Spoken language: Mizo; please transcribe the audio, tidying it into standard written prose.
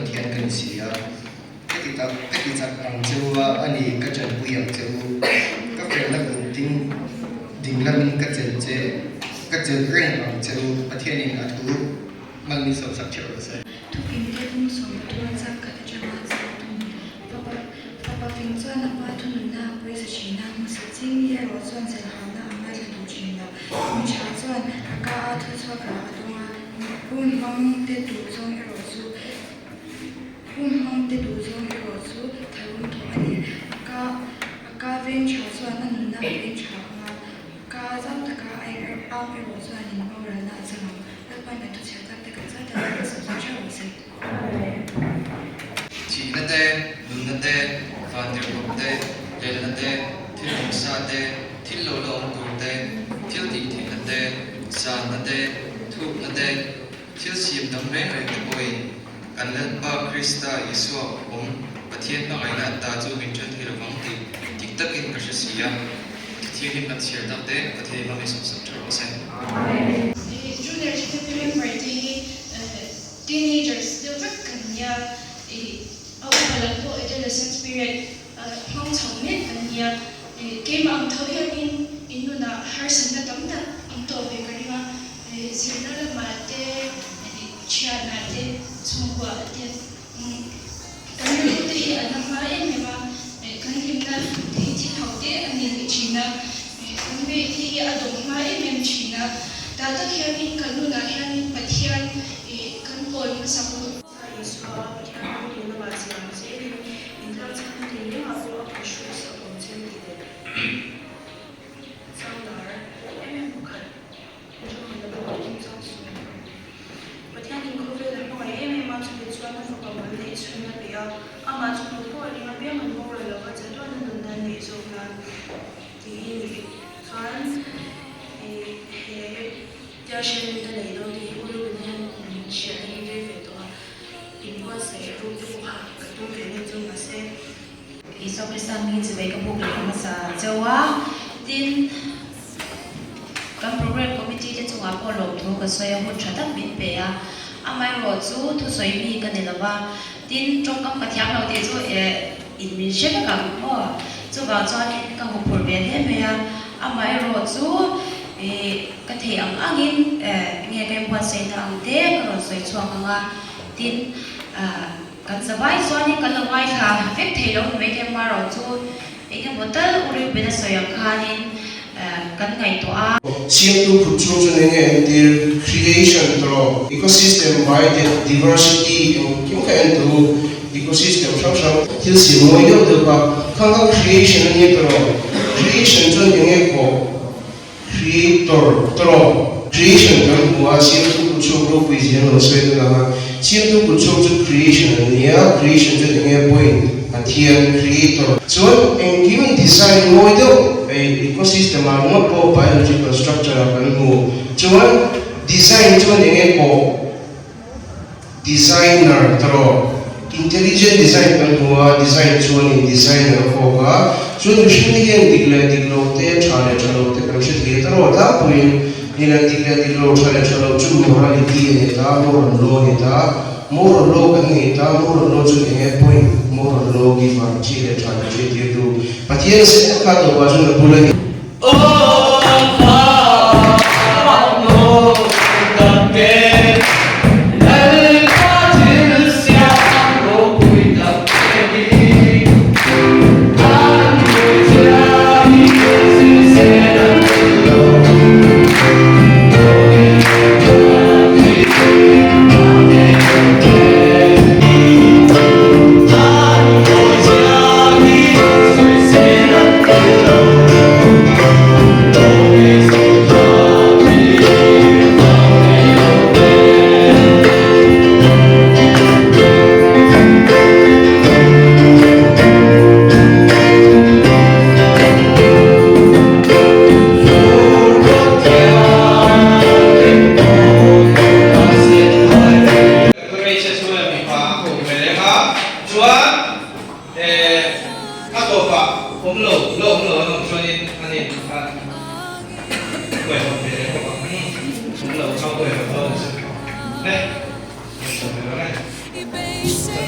Pathian ka ni si a. Ka ti tak, ka ti chak ang che u a, a ni, ka ṭanpui ang che u. Ka felna kut ding ding lamin ka chelh che, ka chelh reng ang che u, Pathianin a thu hmanni sawmsak ṭheuh rawh se. Thupingte bung 13 chak khat aṭanga chak thung. Fapa fapa fing chuan a pa thununna a pawisa ṭhin a, hmusit ching mi erawh chuan zilhhauna a ngaithla duh ṭhin lo. Mi ṭha chuan a ka a thu chhuak rah a dawng a, hun hmang te duh zawng erawh chu Hun hmangte duh zawng erawh chu tharum thawh a ni. A ka a ka veng tha chuan a nunna a veng tha ang a, a ka zau taka a au erawh chuan in boralna a chang ang. Lalpa'n a thuchhiah tak te kan zat a, ka sawi zawk theuh ang se. Thihna te, nunna te, vantirhkawp te, lelna te, thil awmsa te, thil lo la awm tur te, thil tih theihna te, zanna te, thukna te, Thil siam dang reng reng te pawhin kan Lalpa Krista Isua awm Pathian hmangaihna an ta chu min then thei lovang tih dik takin ka hre si a, Thianghlim kan chhiar tak te Pathian hmangin sawmsak tha rawh se. Amen. Junior GPP member te hi teenagers deuh vek kan nia, a upa lam pawh adolescence period hmang chho mek kan nia, keimah ang tho hianin in nunah harsatna tam tak an tawh ve ka ring a, Zirna lamah te, thianah te, chhungkuaah te kan rilru te hi a la hma em em a, kan hlimna te hi thil ho te a ni leh thin a, kan mei te hi a dawng hma em em thin a, tah tak hianin kan nunah hianin Pathian kan pawl hmasak loh. Isua Pathian rawngbawl lamah ziah ang zelin intlangchhakna tinrengah pawh a kut hruai sak awm che u tih leh Changdar em em pakhat. Pathianin khawvel a hmangaih em em a, chumi chuan a fapa mal neih chhun a pe a, amah chu hmu pawh a ring apiang an boral lova chatuan a nunna neih zawk nan tiin chuan he tia hriatna nei dawn te hi uluk in hian min hriatna hi rei ve tawh a, inbuatsaih ruk te pawh kha ka tum ve nen chu mahse. Isua Krista hmingin chuvei ka buk leh hmasa cheu a, tin, kan Programme Committee te chungah pawh lawmthu ka sawi a, hun tha tak min pe a, amaherawh chu thusawi mi ka ni lova, tin, tawngkam ka thiam lo tih chu eh in min hre vek ang maw, chuvang chuanin ka huphurh ve hle mai a, amaherawh chu ih ka theih ang angin eh nge ka inbuatsaihna ang te ka rawn sawi chhuak ang a, tin, ah. Kan zavai chuanin kan lo ngaithla vek thei lo ni mai te marawh chu eng emaw tal u Reuben a sawi ang khanin kan ngaihtuah a. Siamtu phut chhung chuan eng nge entir? Creation tawh ecosystem by diversity engkim kha en tu ecosystem hrang hrang thil siam mawi deuh deuh kha khang kha creation a nia tawh creation chuan eng nge kawh? Creator tawh creation kan hmu a, siamtu kut chhuak ropui zia an lo sawi ta lang a, siamtu kut chhuak chu creation an ni a, creation chuan eng nge point Pathian creator chuan engkim design mawi deuh ei ecosystem ah ringawt pawh biological structure ah kan hmu chuan design chuan eng nge pawh Designer tawh intelligent design kan hmu a, design chuanin designer a kawk a, chuan mihring te hian dik leh dik lo te, tha leh tha lo te kan hre thei a, tawh tlangpuiin ni leh dik leh dik lo, tha leh tha lo chu morality a ni ta, moral law a ni ta, moral law kan nei ta, moral law chuan eng nge point, moral law giver, thi leh tha min hriattirtu Pathian zet kha tawpah chuan a bul a ni. Hmeichhe chhunga mipa a ko ve leh a, chuan eh a tawpah awm lo, la awm lo an awm chuanin a ni a huaihawt ve leh bawk ang, awm lo kha huaihawt dawn a chu ne, awm ve lo ne.